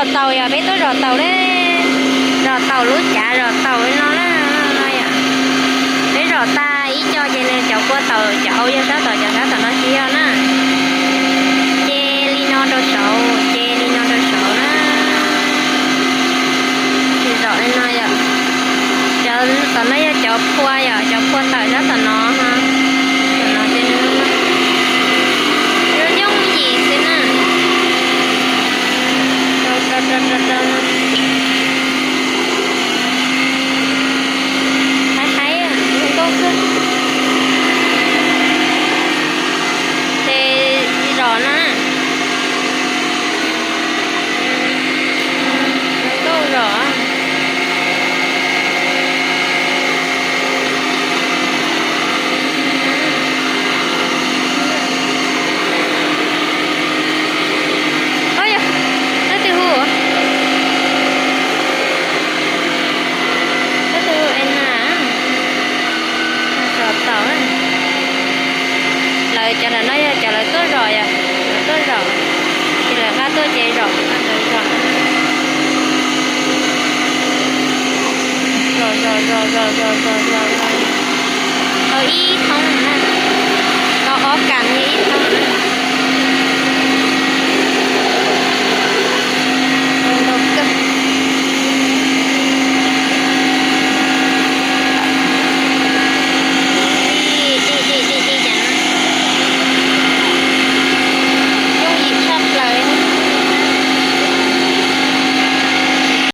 Zos taus yog peb tuaj zos taus na, zos taus lub cav zos taus li no na, no yom. Peb zos tag ib co ces nws cov pua taus cov au yog sab tom, cov sab tom no tsis yog na. Ces li no rau saud, ces li no rau saud na. Ces zos li no yom. Cov tom no yog cov phua yom, cov phua tawm sab tom no ha. Tom no ces nws yooj yim xwb na. Rau, rau, rau, rau, rau no. Haib haib, zoo nkauj kawg. Ces zos no na. Zoo nkauj zos. Ov yog, leej twg hu? Leej twg hu Ena? Zos taus. Lawv cov ntawm no yog cov lawv tuaj zos yom, lawv tuaj zos, ces lawv nqa tuaj ces zos, zos, zos, zos, zos, zos, zos, zos, tau ib thoob na, tau ob kas yog ib thoob na.